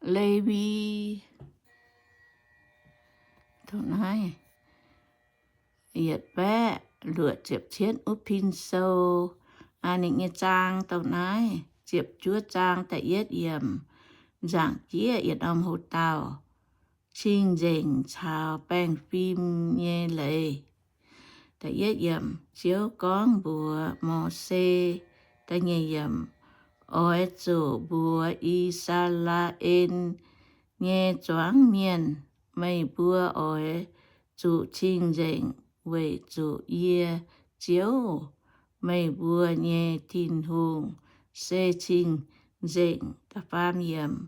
Lewi, dongh naaiv yietc baeqv luoqc ziepc cietv wuov pin sou, aa, ninh nyei zaang dongh naaiv, ziepc juov zaang da'yietv yiemc, nzaangc jieqv yietc norm hoc-dauh, cing-nzengc caux baengh fim nyei leiz. Da'yietv yiemc, Ziouv gorngv mbuox Mose, da'nyeic yiemc, oix zuqc mbuox I^saa^laa^en nyei zuangx mienh, meih mbuo oix zuqc cing-nzengc weic zuqc yie, Ziouv, meih mbuo nyei Tin-Hungh, se cing-nzengc. Da'faam yiemc,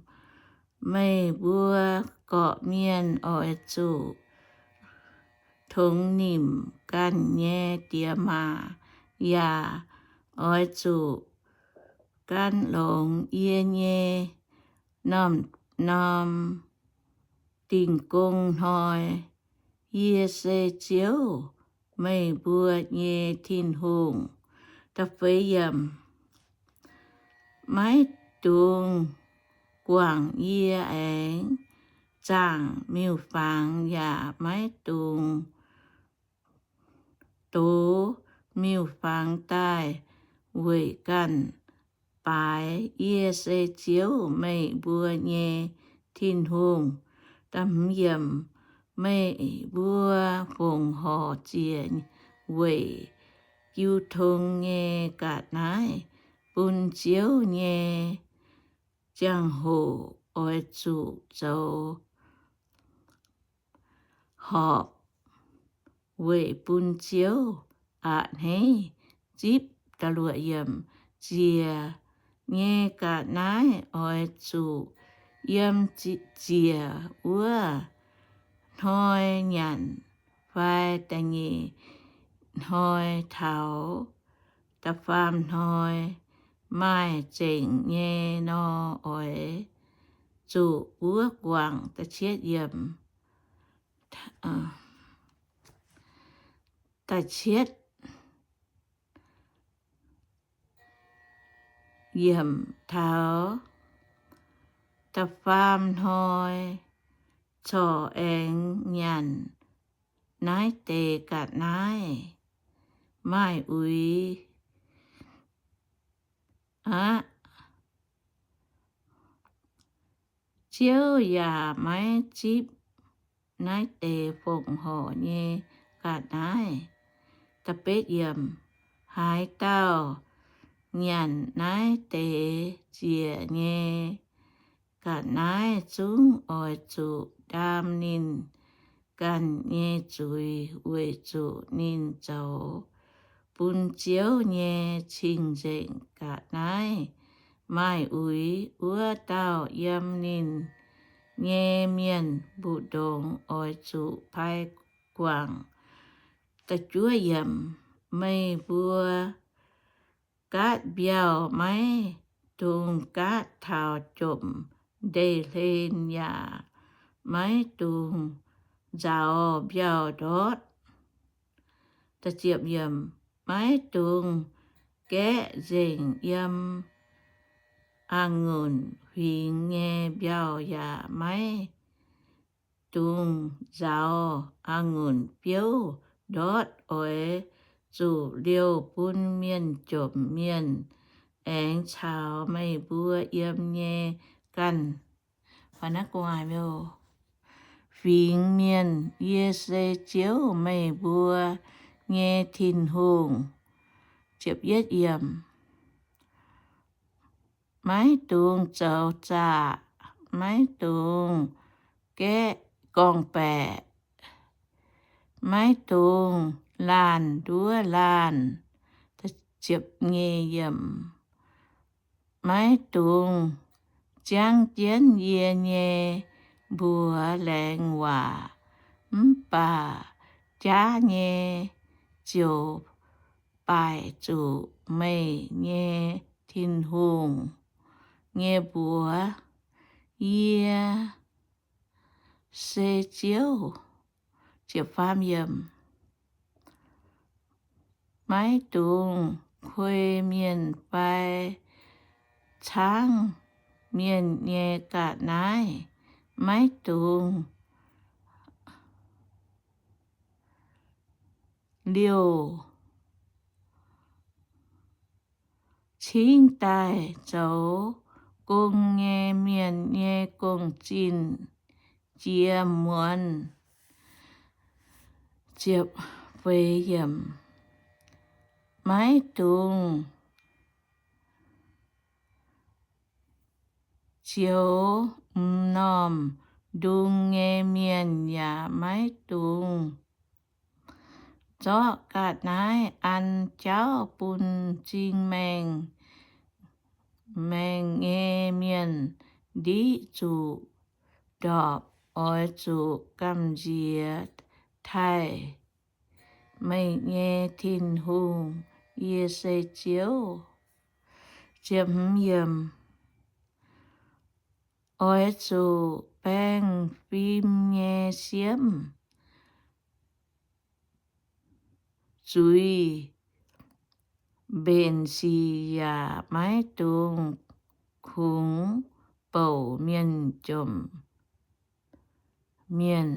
meih mbuo gorqv-mienh oix zuqc tongx nimc ganh nyei diex maac, yaac oix zuqc gan longx yie nyei norm-norm dingh gong hnoi. Yie se Ziouv, meih mbuo nyei Tin-Hungh. Da'feix yiemc, maiv dungx guangc yie aengx zaangc miuc-fangx, yaac maiv dungx dox miuc-fangx daaih weic ganh baaix. Yie se Ziouv, meih mbuo nyei Tin-Hungh. Da'hmz yiemc, meih mbuo fongc horc ziec weic jiu tong nyei ga'naaiv bun Ziouv nyei ziangh hoc oix zuqc zoux horpc weic bun Ziouv a'hneiv zipv. Da'luoqc yiemc, ziec nyei ga'naaiv oix zuqc yiem ziec wuov hnoi nyanc fai da'nyeic hnoi taux da'faam hnoi maaih zengc nyei nor, oix zuqc buov guangc. Da'cietv yiemc, da'cietv yiemc, taux da'faam hnoi corc aengx nyanc naaiv deix ga'naaiv. Maaih uix aqv. Ziouv yaac maiv zipv naaiv deix fongc horc nyei ga'naaiv. Da'betv yiemc, haaix dauh nyanc naaiv deix ziec nyei ga'naaiv zungv oix zuqc ndaam ninh ganh nyei zuiz, weic zuqc ninh zoux bun Ziouv nyei cing-nzengc ga'naaiv. Maaih uix wuov dauh yiem ninh nyei mienh mbu'ndongx oix zuqc pai guangc. Da'juov yiemc, meih mbuo gaatv mbiauh maiv dungx gaatv taux jomc ndeic-hlen, yaac maiv dungx nzaaux mbiauh ndortv. Da'ziepc yiemc, maiv dungx gaeqv nzengc yiem a'ngunc huingx nyei mbiauh, yaac maiv dungx nzaaux a'ngunc biouv ndortv. Oix zuqc liouh bun mienh jomc mienh aengx caux meih mbuo yiem nyei ganh fingx mienh. Yie se Ziouv, meih mbuo nyei Tin-Hungh. Maiv dungx zoux zaqc, maiv dungx gaeqv gorngv-baeqc, maiv dungx laanh nduov laanh. Maiv dungx ziangv jienv yie nyei mbuox laengz waac, mv baac jaav nyei ziouc baaic zuqc meih nyei Tin-Hungh nyei mbuox. Yie se Ziouv. Maiv dungx kuei mienh fai caangv mienh nyei ga'naaiv, maiv dungx liouh cingv daaih zoux gong nyei mienh nyei gong-zinh jiex muonz. Maiv dungx zioux m'normh ndung nyei mienh, yaac maiv dungx zorqv ga'naaiv an jauv bun m'zing maengh, maengh nyei mienh ndiqv zuqc ndorpc. Oix zuqc gamh nziex taaih meih nyei Tin-Hungh. Yie se Ziouv. Oix zuqc baengh fim nyei siemv zuiz mbenc sic, yaac maiv dungx kungx bouc mienh jomc mienh,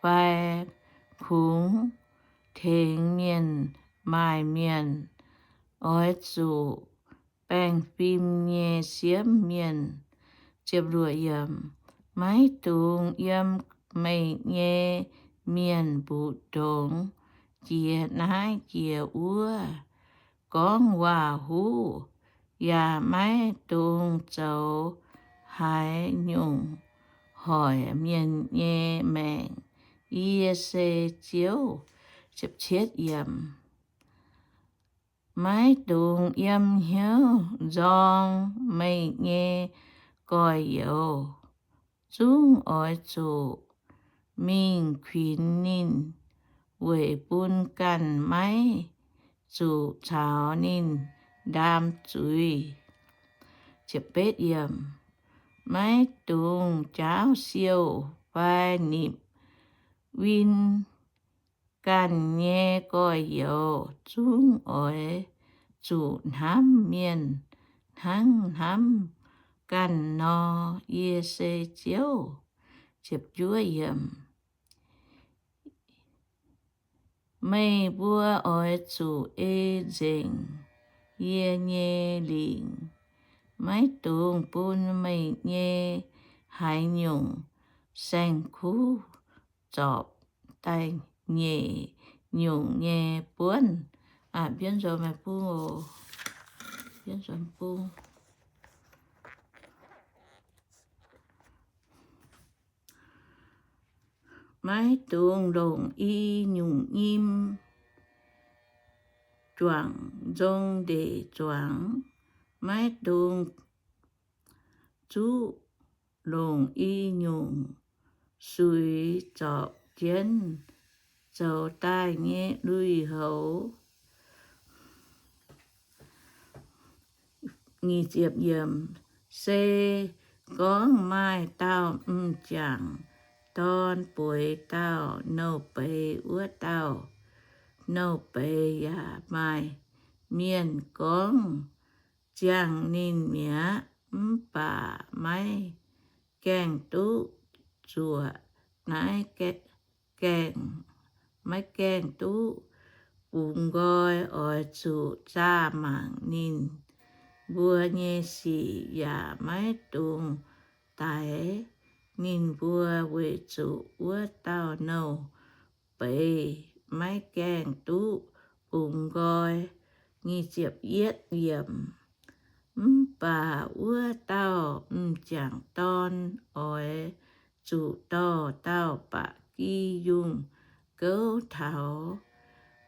fai kungx tengx mienh maaih mienh. Oix zuqc baengh fim nyei siemv mienh. Maiv dungx yiem meih nyei mienh mbu'ndongx jiex naaiv jiex wuov, gorngv waac-huv, yaac maiv dungx zoux haaix nyungc hoic mienh nyei maengc. Yie se Ziouv. Maiv dungx yiem hnyouv nzorng meih nyei gorx-youz. Zungv oix zuqc mingh kuinx ninh, weic bun ganh maiv zuqc caux ninh ndaam zuiz. Maiv dungx jaauv siouh fai nipc win ganh nyei gorx-youz. Zungv oix zuqc hnamv mienh hnangv hnamv ganh nor. Yie se Ziouv. Meih mbuo oix zuqc ei nzengc yie nyei lingc. Maiv dungx bun meih nyei haaix nyungc saeng-kuv zorpc da'nyeic nyungc nyei buonv. Aa, mbienv nzuonx meih bung oc. Mbienv nzuonx bung. Maiv dungx longc i nyungc nyim juangc nzong ndeic zuangx. Maiv dungx zuqv longc i nyungc suix zorpc jienv zoux daaih nyei lui-houx. Se gorngv maaih dauh m'jangc dorn bueix dauh nouh beiz, wuov dauh nouh beiz yaac maaih mienh gorngv ziangh ninh mi'aqv, mv baac maiv gaengh duqv zuoqc naaiv gaengh, maiv gaengh duqv bungx nqoi, oix zuqc zaah mangc ninh mbuo nyei sic yaac maiv dungx daix ninh mbuo, weic zuqc wuov dauh nouh beiz maiv gaengh duqv bungx nqoi. Mv baac wuov dauh m'jangc dorn oix zuqc dorh dauh ba'gi yungh gouv taux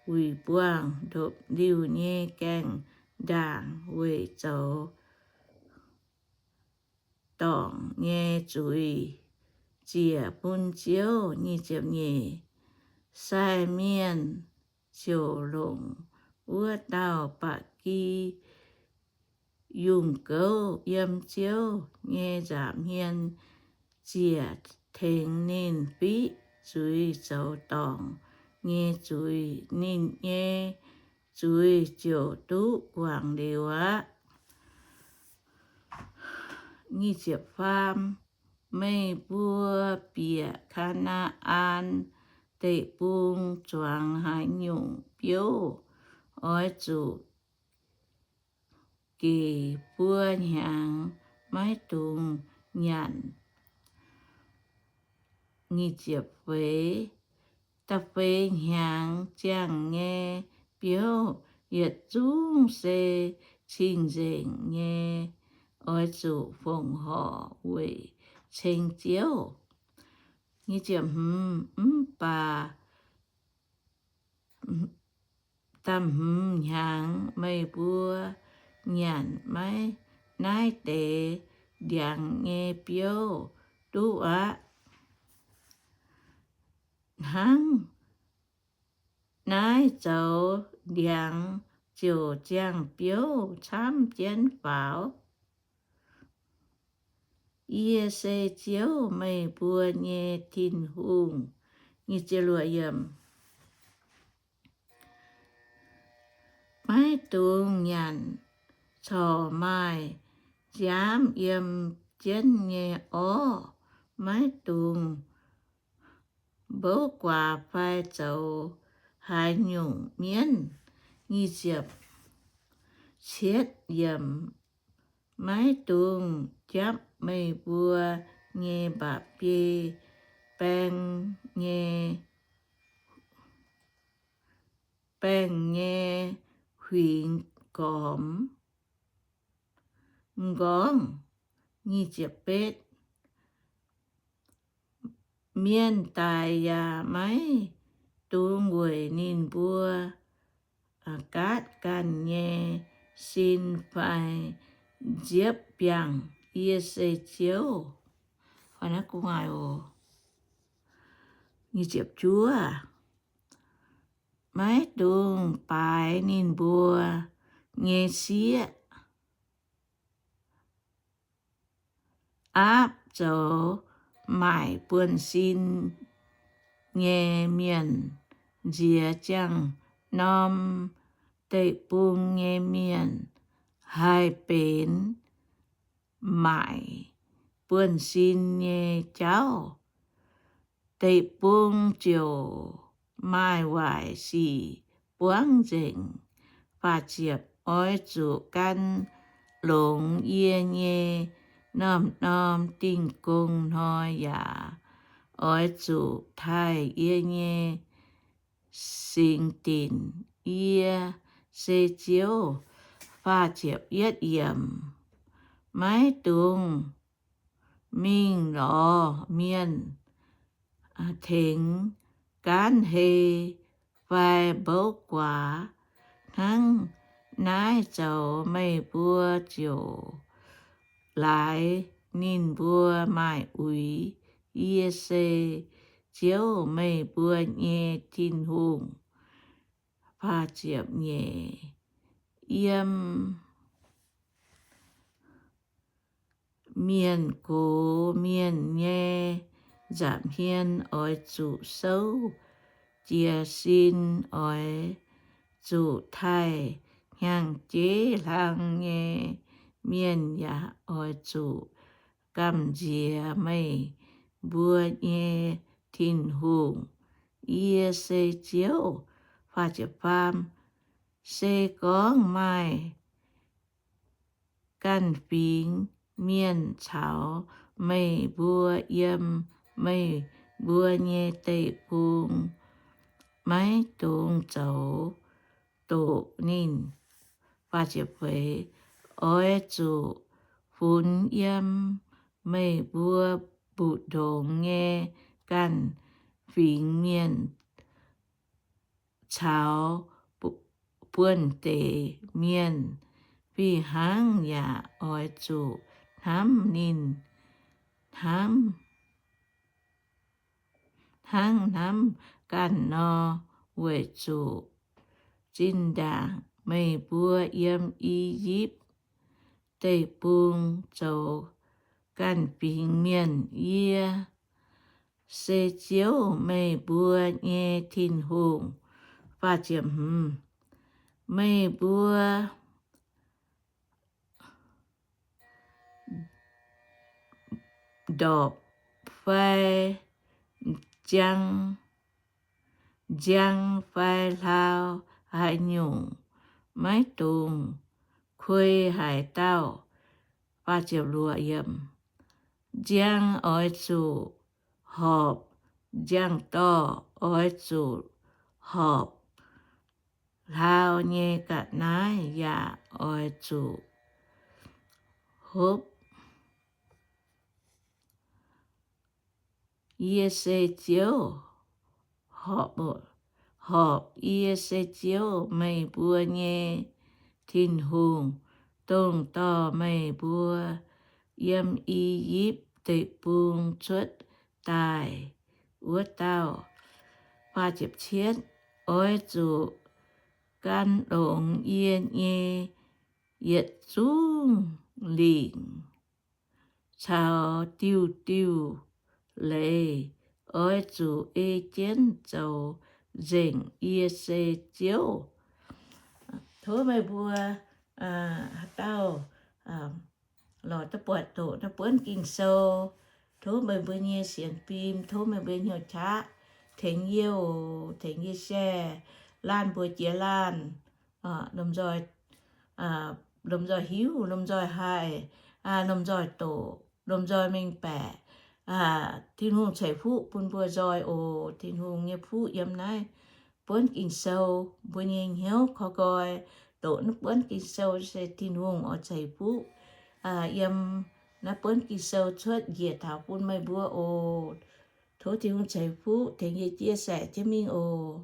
wuic buangh ndopv-liuh nyei gaengh ndaangc weic zoux dorngc nyei zuiz ziec bun Ziouv. Sai mienh ziouc longc wuov dauh ba'gi yungh gouv yiem Ziouv nyei nza'hmien ziec tengx ninh fiqv zuiz zoux dorngc nyei zuiz. Ninh nyei zuiz ziouc duqv guangc liuz aqv. Nyic ziepc faam, meih mbuo bieqc Kaa^naa^an Deic-Bung zuangx haaix nyungc biouv, oix zuqc gec buo hnyangx, maiv dungx nyanc. Nyic ziepc feix, da'feix hnyangx ziangh nyei biouv yietc zungv se cing-nzengc nyei, oix zuqc fongc horc weic ceng Ziouv. Nyic ziepc hmz, mv baac da'hmz hnyangx meih mbuo nyanc maiv naaiv deix ndiangx nyei biouv duqv aqv. Hnangv naaiv zoux ndiangx ziouc ziangh biouv camv jienv faaux. Yie se Ziouv, meih mbuo nyei Tin-Hungh. Maiv dungx nyanc corc maaih nziaamv yiem jienv nyei orv. Maiv dungx mbouv guaax fai zoux haaix nyungc mienv. Nyic ziepc cietv yiemc, maiv dungx japv meih mbuo nyei mba'biei baeng nyei, baeng nyei huingx gormx m'nqorngv. Nyic ziepc betv, mienh daic yaac maiv dungx weic ninh mbuo gaatv ganh nyei sin fai nziepv biangh. Yie se Ziouv. Nyic ziepc juov, maiv dungx baaix ninh mbuo nyei sieqv. Aapv zoux maaic buonv-sin nyei mienh nziex, jangx norm deic-bung nyei mienh haih benx maaic buonv-sin nyei jauv. Deic-bung ziouc maaih waaic sic buangv nzengc. Oix zuqc gan longx yie nyei norm-norm dingh gong hnoi yaac oix zuqc taaih yie nyei singx dinc. Yie se Ziouv. Maiv dungx mingh lorz mienh tengx gaanv hei fai mbouv guaax. Hnangv naaiv zoux meih mbuo ziouc laaix ninh mbuo maaih uix. Yie se Ziouv, meih mbuo nyei Tin-Hungh. Yiem mienh gox mienh nyei nza'hmien oix zuqc souv jiez sin. Oix zuqc taaih hnyangx-jeiv hlang nyei mienh yaac oix zuqc gamh nziex meih mbuo nyei Tin-Hungh. Yie se Ziouv. Se gorngv maaih ganh fingx mienh caux meih mbuo yiem meih mbuo nyei deic-bung, maiv dungx zoux doqc ninh. Oix zuqc funx yiem meih mbuo mbu'ndongx nyei ganh fingx mienh caux buonv-deic mienh fih hnangv, yaac oix zuqc hnamv ninh hnangv hnamv ganh nor, weic zuqc zinh ndaangc meih mbuo yiem I^yipv Deic-Bung zoux ganh fingx mienh. Yie se Ziouv, meih mbuo nyei Tin-Hungh. Meih mbuo ndorpc fai njang, njang fai hlau haaix nyungc, maiv dungx kuei haaix dauh. Njang oix zuqc horpc, njang dorh oix zuqc horpc, hlau nyei ga'naaiv yaac oix zuqc hopv. Yie se Ziouv, horpc, yie se Ziouv, meih mbuo nyei Tin-Hungh, dongh dorh meih mbuo yiem I^yipv Deic-Bung cuotv daaih wuov dauh. Oix zuqc gan longx yie nyei yietc zungv lingc caux diuh diuh leiz, oix zuqc ei jienv zoux nzengc. Yie se Ziouv. Tov meih mbuo haaix dauh lorz duqv buatc doqc naaiv buonv Ging-Sou, tov meih mbuo nyei sienx fim, tov meih mbuo hnyouv qaqv tengx yie oc, tengx yie share, laanh mbuox jiex laanh, lomh nzoih hiuv, lomh nzoih haih, lomh nzoih doqc, lomh nzoih mengh baeqc. Tin-Hungh ceix fuqv bun mbuo nzoih oc. Tin-Hungh nyei fuqv yiem naaiv buonv Ging-Sou, mbuo nyei hnyouv korv nqoi doqc naaiv buonv Ging-Sou se Tin-Hungh oix ceix fuqv yiem naaiv buonv Ging-Sou cuotv njiec taux bun meih mbuo oc. Tov Tin-Hungh ceix fuqv tengx yie chia sẻ jienv mingh oc.